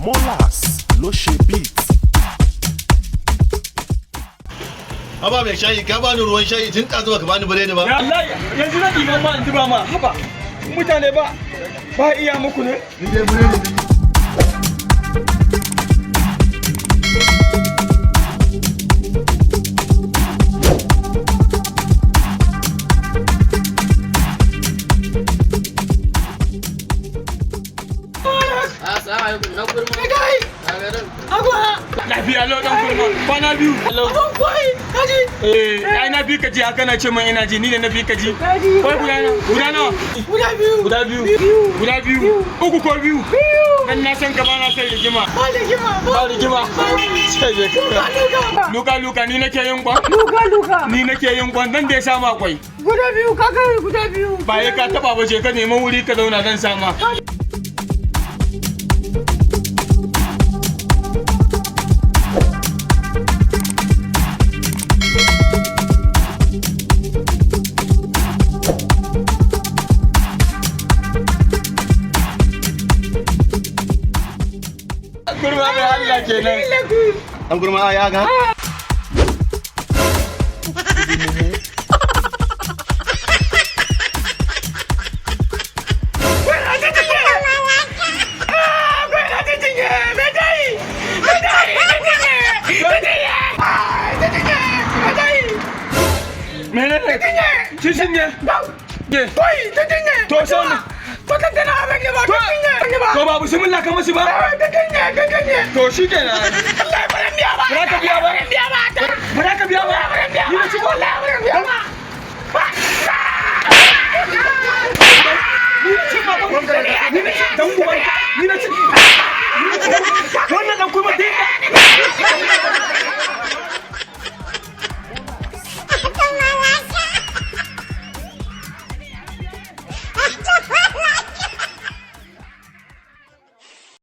Molas ló ṣe beat. Haba mai shayi, ka bani ruwan shayi tun ɗazu, baka bani biredi ba. Ya Allah, yanzu na ɗiban ma in zuba ma. Haba mutane, ba ba iya muku ne. Ni dai biredi ne. Assalamu alaikum, na kurma. Kai. A garin. Agwa. Lafiya lau, dan kurma. Kwana biyu. Kwai kaji. Eh, ai na bi ka ji haka na ce man ina ji, ni ne na bi ka ji. Kwai guda nawa? Guda nawa? Guda biyu. Guda biyu. Guda biyu. Uku ko biyu? Dan na san ka ba na son rigima. Ba rigima. Ba rigima. Sai je ka. Luka luka, ni nake yin kwan. Luka luka. Ni nake yin kwan, dan da ya sama kwai. Guda biyu, kaka guda biyu. Ba ya ka taba ba, je ka neman wuri ka zauna, zan sama. Kurma mai Allah kenan. Dan gurma ya ga. Menene? Kin cinye? Kwai ta cinye. To sai ne. To ta tana abin ba ta cinye ba. To ba bismillah ka musu ba? Ta cinye, ta cinye. To shi kenan. Allah ya barin biya ba. Ba za ka biya ba? Barin biya ba. Ba za ka biya ba? Ni na ci ba? Wallahi barin biya ba. Ni na ci ba? Ni na ci dan uban. Ni na ci.